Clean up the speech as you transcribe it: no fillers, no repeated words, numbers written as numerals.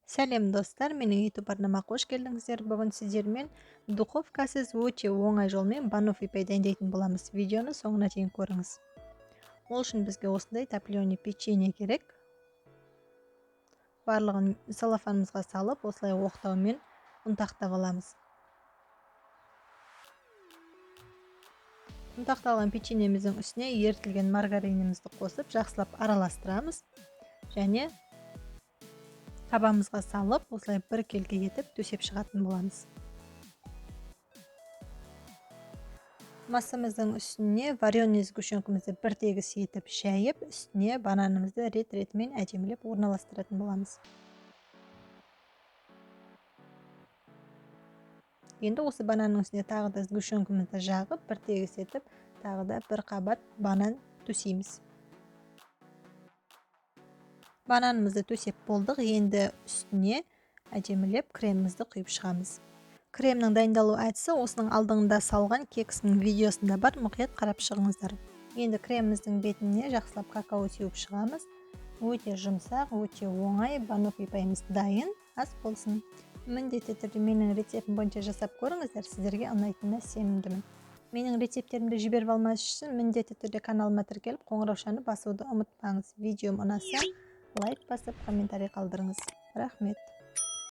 Сәлем, достар, менің YouTube арнама қош келдіңіздер. Бүгін сіздермен духовкасыз өте оңай жолмен баноффи пай дайындайтын боламыз. Видеоны соңына дейін көріңіз. Ол үшін бізге осындай топленый печенье керек. Барлығын целлофанымызға салып, осылай оқтаумен ұнтақтап аламыз. Ұнтақталған печеньеміздің үстіне ерітілген маргаринімізді қосып, жақсылап араластырамыз. Және табамызға салып, осылай біркелкі етіп төсеп шығатын боламыз. Массамыздың үстіне вареный сгущенкамызды бір тегіс етіп шайып, үстіне бананымызды рет-ретімен әдемілеп орналастыратын боламыз. Енді осы бананның үстіне тағы да сгущенкамызды жағып, бір тегіс етіп, тағы да бір қабат банан төсейміз. Бананымызды төсеп болдық, енді үстіне әдемілеп кремімізді құйып шығамыз. Кремнің дайындалу әдісі осының алдыңда салған кексінің видеосында бар, мұқият қарап шығыңыздар. Енді креміміздің бетіне жақсылап какао сеуіп шығамыз. Өте жұмсақ, өте оңай баноффи пайымыз дайын, ас болсын. Міндетті түрде менің рецептім бойынша жасап көріңіздер, сіздерге ұнайтынына сенімдімін. Менің рецепттерімді жіберіп алмас үшін міндетті түрде каналыма тіркеліп, қоңыраушаны басуды ұмытпаңыз. Видеом ұнаса, лайк басып, комментарий қалдырыңыз. Рахмет.